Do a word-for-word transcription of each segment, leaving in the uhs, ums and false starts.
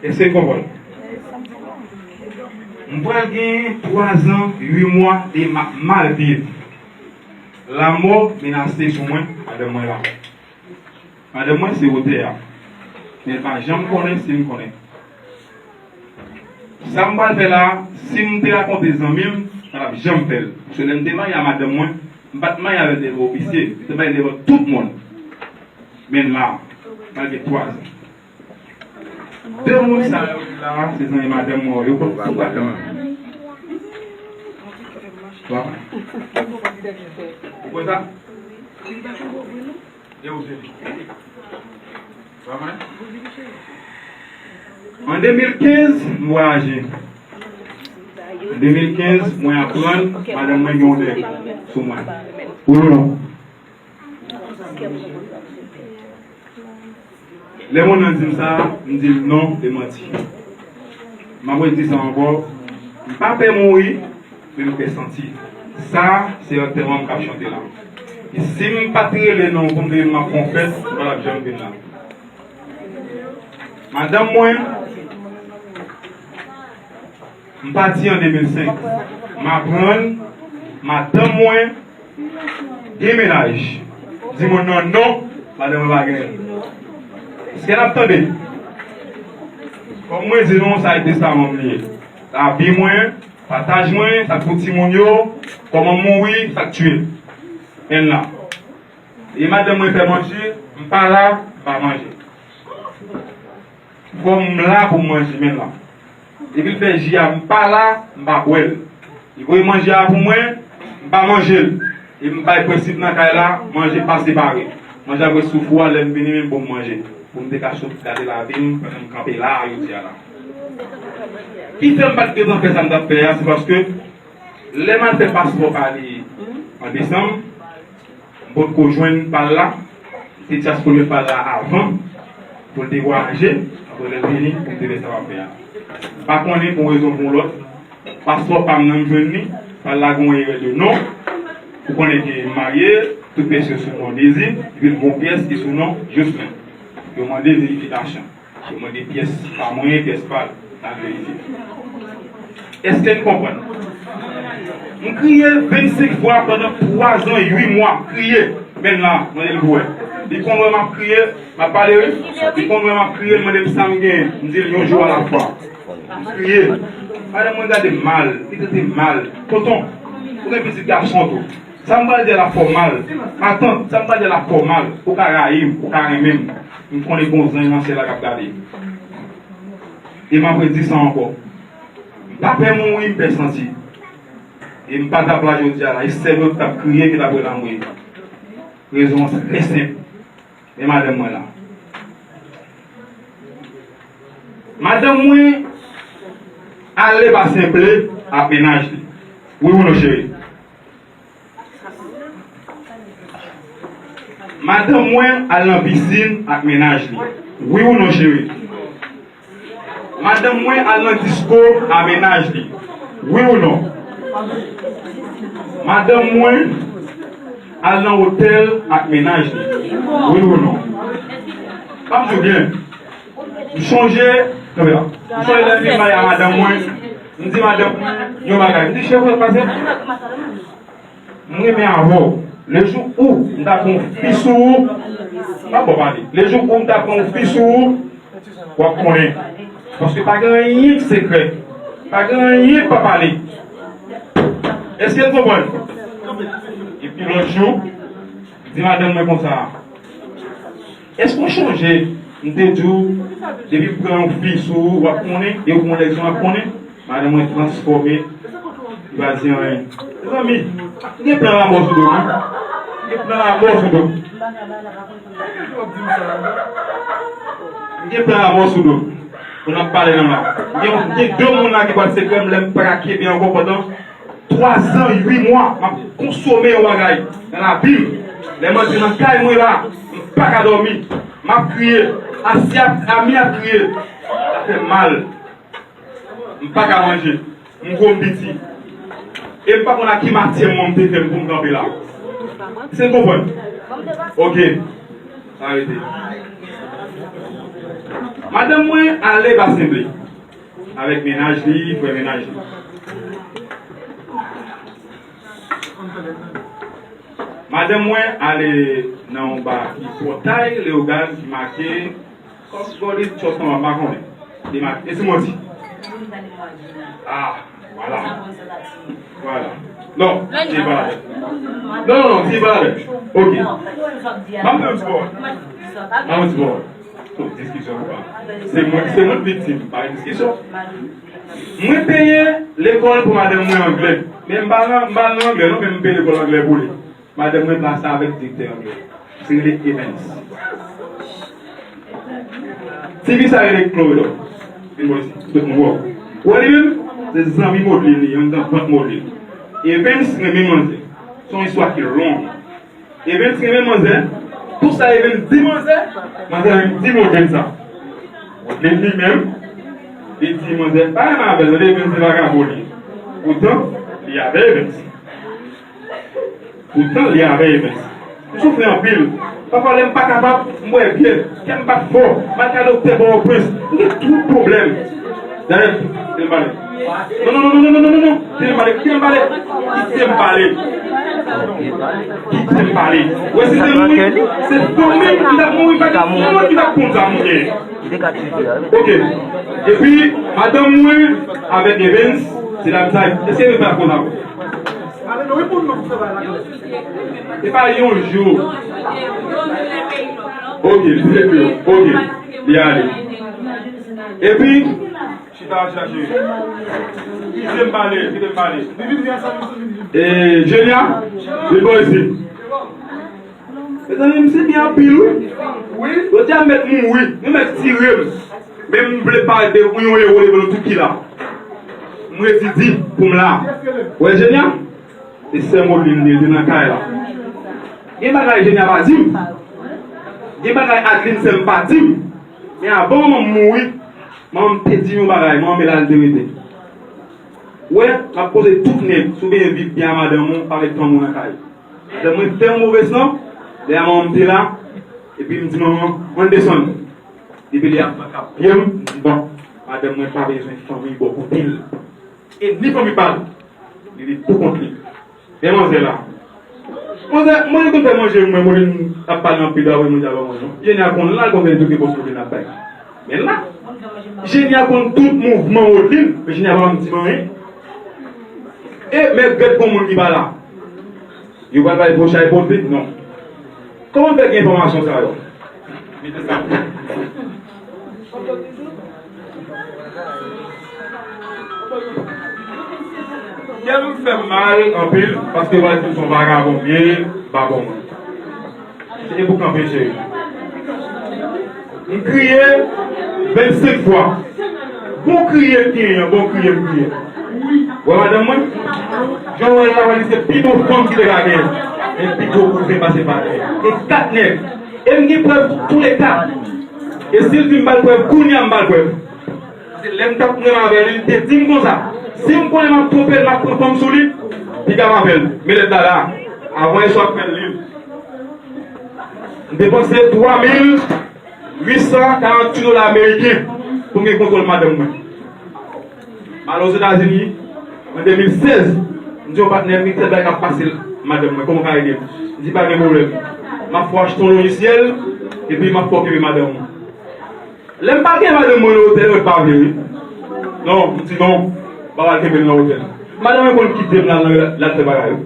Èske w konprann? M pral gen twa zan, uit mwa e m ap mal viv. Lanmò menase sou mwen, madanm mwen la. Madanm mwen se otè a. Men l pa janm konnen si m konnen. Sa m pral fè la, si m te rakonte zanmi m, sa p ap janm fè l. Paske lè m te marye a madanm mwen, m pa t marye avè l devan opisye, m te marye devan tout moun. Men la, malgre twa zan. De moun sa yo ki la, se zanmi madanm mwen, yo konn tout bagay. Ou kwè sa? E ou se li. Pa vre? An de mil kenz, m vwayaje. An de mil kenz, mwen aprann madanm mwen gen yon nèg sou mwen. Wi ou non? Lè moun nan di m sa, m di l non, se manti. M ap redi sa ankò, m pa pè mouri, men m pè santi. Sa, se antèman m k ap chante la. E si m pa t rele non pou m te di m ap fè yon fèt, m pa t ap janm vin la. Madanm mwen, m pati an de mil senk. M aprann madanm mwen gen mennaj. Di moun nan non, madanm mwen pa genyen. Èske n ap tande? Kòm mwen di nou, sa e testaman m li ye. Lavi mwen, pataj mwen, sa k pou timoun yo, kòman m mouri, sa k tiye m. Men la. E madanm mwen fè manje, m pa la, m pa manje. Fò m la pou m manje, men la. Depi l fè ji a, m pa la, m pa bwè l. Li voye manje a pou mwen, m pa manje l. E m bay prensip nan kay la, manje pa separe. Manje ap ret sou fou a, lè m vini, men pou m manje. Pou m te ka sot gade lavi m, pandan m kanpe la a, jodi a la. Ki fè m pa t gentan fè sa m t ap fè a, se paske lè m al fè paspò pa li an desanm, m potko jwenn pa l la, m te dyaspore pa l la avan, pou l te vwayaje, apre lè l vini, pou m te fè sa m ap fè a. M pa konnen pou yon rezon pou yon lòt, paspò pa m nan m jwenn li, pa l la gen yon erè de non, ou konnen ke m marye, tout pyès yo sou non Dezi, epi l gen yon pyès ki sou non Jocelyn. Yo mande verifikasyon. Yo mande pyès pa mwen, pyès pa l, n al verifye. Èske n konprann? M kriye vennsenk fwa pandan twa zan, uit mwa, m kriye. Men la, mande l pou wè. Li konn wè m ap kriye, m ap pale, wi. Li konn wè m ap kriye, l mande m sa m genyen. M di l yon jou alafwa. M kriye. Madanm mwen gade m mal, li trete m mal. Tonton, ou gen pitit gason tou. Sa m pral di a la fè w mal. Matant, sa m pral di a la fè w mal. Ou ka rayi m, ou ka renmen m. M konnen gen yon zanj nan syèl la k ap gade. E m ap redi sa ankò. M pa pè mouri, m pè santi. E m pa t ap la jodi a la. E sèl yo t ap kriye ki t ap rele anmwe. Rezon an trè senp. Men madanm mwen la. Madanm mwen ale pase ble ak mennaj li. Wi ou non, cheri? Madanm mwen al nan pisin ak mennaj li. Wi ou non, cheri? Madanm mwen al nan disko a mennaj li. Wi ou non? Madanm mwen al nan otèl ak mennaj li. Wi ou non? Pa m di w byen. M chonje, kanpe la. M chonje lè m vin marye a madanm mwen. M di madanm mwen yon bagay. M di, cheri, w ap pase? M renmen avè w. Lejou ou m ta pran yon fi sou ou, m ap ba w pale. Lejou ou m ta pran yon fi sou ou, w ap konnen. Paske pa gen anyen k sekrè. Pa gen anyen k pa pale. Èske n konprann? Epi lòt jou, m di madanm mwen konsa, èske w chonje m te di w, depi m pran yon fi sou ou, w ap konnen, e ou pran lèzyon, w ap konnen? Madanm mwen transfòme, li pa di anyen. Mezanmi, m gen plan lanmò sou do m, wi. M gen plan lanmò sou do m. M gen plan lanmò sou do m. Pou n ap pale nan la. M gen, m gen de moun la ki pral sekrè m lè m pa ka kenbe ankò pandan twa zan, uit mwa, m ap konsome yon bagay nan lavi m. Lè m antre nan kay mwen la, m pa ka dòmi. M ap kriye. Asi ap, Ami ap kriye. Sa fè m mal. M pa ka manje. M gwo, m piti. E m pa konn ak ki matyè manman m te fè m pou m kanpe la. Èske n konprann? Ok. Arete. Madanm mwen ale Basen Ble avèk mennaj li, frè mennaj li. Madanm mwen ale nan yon ba ki Pòtay Leyogàn ki make Kòm Gòdit Chòt Nwa, m pa konnen. Li make, e Simon di. Ah, vwala. Vwala. Non, se pa la pèn. Non, non, non, se pa la pèn. Ok. M ap fè yon ti pawòl. M ap fè yon ti pawòl. Tout diskisyon pou pa. Se mwen, se mwen k viktim, pa gen diskisyon. Mwen peye lekòl pou madanm mwen anglè. Men m pa nan, m pa nan anglè non, men m peye lekòl anglè pou li. Madanm mwen plase avèk direktè anglè. Se rele Evans. Ti fi sa rele Chloé. Vin bò isi, tout moun wè w. Ou wè li menm? Se zanmi Modlin li, yon granpant Modlin. Evans renmen manzè. Se yon istwa ki long. Evens renmen manzè. Tout sa Evens di manzè, manzè menm di Modlin sa. Modlin li menm, li di manzè pa renmen avè l, Evens se vagabon li. Poutan, li avè Evens. Poutan, li avè Evens. M soufri anpil. Pafwa, lè m pa kapab, m bwè byè. Kè m bat fò. M al ka doktè Pòtoprens. M gen twòp pwoblèm. Dayè, kite m pale. Non, non, non, non, non, non, non, non. Kite m pale, kite m pale. Kite m pale. Kite m pale. Wè, si se mouri, se fanmi m ki t ap mouri, pa gen moun ki t ap konn sa m ye. Ok. Epi, madanm mwen avèk Evens, se la sa. Èske Evens pa konn sa? Se pa yon jou. Ok, se ke, ok. Li ale. Epi, chita, chita, cheri. Kite m pale, kite m pale. E, Jenya, vin bò isi. Mezanmi, m sibyen anpil, wi. Wi. Yo di a mèt mouri, yo mèt tire m. Men m vle pale de yon ewo devan nou tout ki la. M redi di pou m la. Wè, Jenya? E sè Modlin li te nan kay la. Gen bagay Jenya pa di m. Gen bagay Adlin sè m pa di m. Men avan manman m mouri, manman m te di m yon bagay, manman m e la l te rete. Wè, m ap koze tout nèg, si w bezwen viv byen a madanm ou, pa met fanm ou nan kay. Madanm mwen fè yon move san, lè a manman m te la, epi m di manman, ann desann. Depi lè a m pa ka byen, m di bon, madanm mwen pa bezwen fanmi bò kote l. E ni fanmi pa l. Li viv pou kont li. Men manzè la. Manzè, mwen konn fè manje, mwen, mwen ap pale anpil, apre manje a ba mwen, non. Jenya konn la, konn fè tout ki posib nan bay. Men la, Jenya konn tout mouvman Odlin, men Jenya pa janm di m anyen. E, men gèt gon moun ki pa la. Yo pral bay fo chay pou vit, non. Kòman fè gen enfòmasyon sa yo? Mete sa. Kè m fè m mal anpil, paske yo pral di m se yon vagabon m ye, pa bon moun. Se te pou kanpe, cheri. M kriye vennsenk fwa. Bon kriye m genyen, bon kriye m kriye. Wè madanm mwen? Jan w wè l la, wè li se pi bon fanm ki te ka genyen. Men pi gwo kouzen pase pa tè. E kat nèg. E m gen prèv touleka. E si l di m ba l prèv, kounye a m ba l prèv. Paske lè m t ap renmen avè l, li te di m konsa, si m konnen m ap twonpe l, m ap pran fanm sou li, piga m avè l. Men lèt la la, avan yè swa m fè l li. M depanse twa mil uit san karanntuit dola ameriken pou m gen kontwòl madanm mwen. M al Ozetazini an de mil sèz, m di yon patnè m gen tèl bagay k ap pase madanm mwen, kòman w ka ede m? Li di pa gen pwoblèm. M ap fè w achte yon lojisyèl, epi m ap fè w kenbe madanm ou. Lè m pa gen madanm mwen nan otèl, mwen pa vle wi. Non, m di non, m pa pral kenbe l nan otèl. Madanm mwen konn kite m la nan l al fè bagay yo.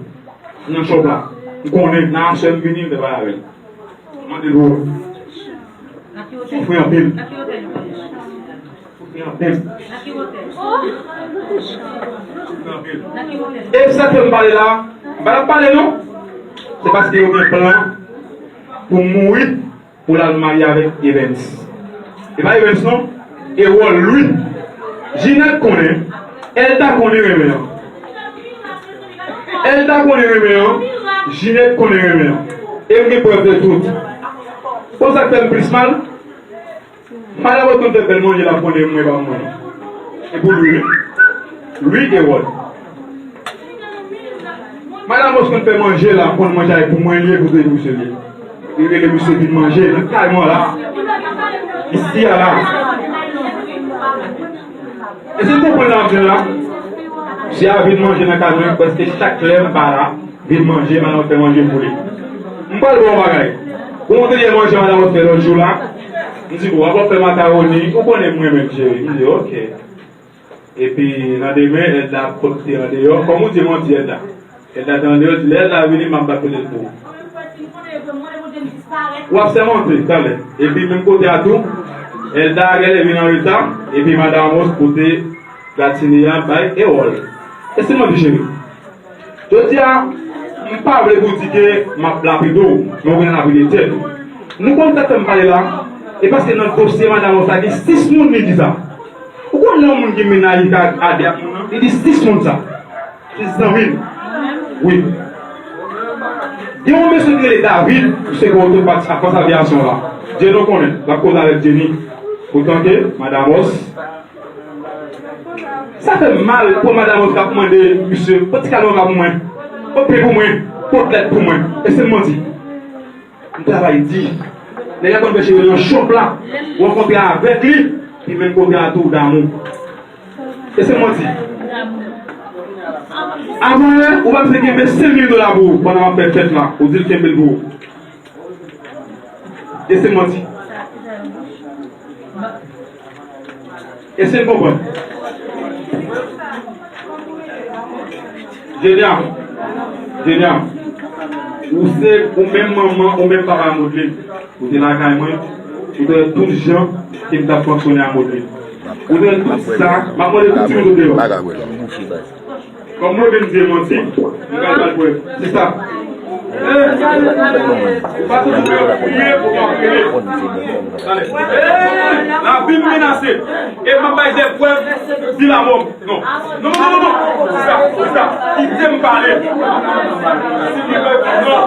Nan chòp la. M konnen, nan aswè m vini, m fè bagay avè l. M mande l ou. Soufri anpil. Soufri anpil. Soufri anpil. E sa k fè m pale la, m pa t ap pale non. Se paske yo gen plan pou m mouri. Pou l al marye avèk Evens. E pa Evens non, Ewòl Lwi. Jinèt konnen, Èlda konnen renmen an. Èlda konnen renmen an, Jinèt konnen renmen an. E m gen prèv de tout. Konn sa k fè m plis mal? Madanm mwen konn fè bèl manje la konnen mwen pa mwen. E pou Lwi wi. Lwi Ewòl. Madanm Rose konn fè manje la, konn manje a e pou mwen li ye, pou se misye li ye. Li rele misye vin manje nan kay mwen la. Isi a la. Èske w konprann sa m ap di w la? Misye a vin manje nan kay mwen prèske chak lè m pa la. Vin manje, madanm fè manje pou li. M pral ba w yon bagay. Ou montre l manje madanm fè lòt jou la. M di, "Bon, w ap fè makawoni, ou konnen m renmen l, cheri." M di, "Ok." Epi, nan demen, Elda ap konn te andeyò. Kòm ou di, mwen di Elda. Elda te andeyò, di, "Lè Elda vini, m ap bat kote l pou ou." W ap sèmante, talè. Epi, menm kote a tou, Elda genlè vin anreta, epi madanm Amos pote gratini a bay Ewòl. Èske m manti, cheri? Jodi a, m pa vle pou w di ke m ap lapide w, men w gentan lapide tèt ou. Nou konn sa k fè m pale la, e paske nan dosye madanm Amos la, gen sis moun li di sa. Ou konn lè yon moun gen mennaj li ka ade ak moun nan? Li di sis moun sa. Se zanmi l. Wi. Gen yon mesye ki rele David, misye gen oto fas avyasyon la. Jenny konnen, l ap koze avèk Jenny. Otan ke madanm Amos. Sa fè m mal pou madanm Amos k ap mande misye, "Pot ti kalòt la pou mwen, pot pen pou mwen, pot lèt pou mwen." Èske m manti? M travay di. Nèg la konn fè cheve nan chòp la. Ou rankontre avèk li, li menm kote a tou damou. Èske m manti? Avan yè, ou pa bezwen kenbe senk mil dola pou ou pandan w ap fè fèt la. Ou di l kenbe l pou ou. Èske m manti? Èske n konprann? Jenya, Jenya, ou se ou menm manman, ou menm papa Modeline. Ou te lakay mwen, ou te wè tout jan ke m t ap fonksyone a Modeline. Ou te wè tout sa, m ap mande tout timoun yo deyò. Kòm mwen menm di manti, m pral ba l prèv. Se sa. Ou pa soti pou yo priye pou yo priye. Lavi m menase. E m ap bay de prèv di lamò m. Non. Non, non, non, non. Se sa, se sa. Kite m pale. Non.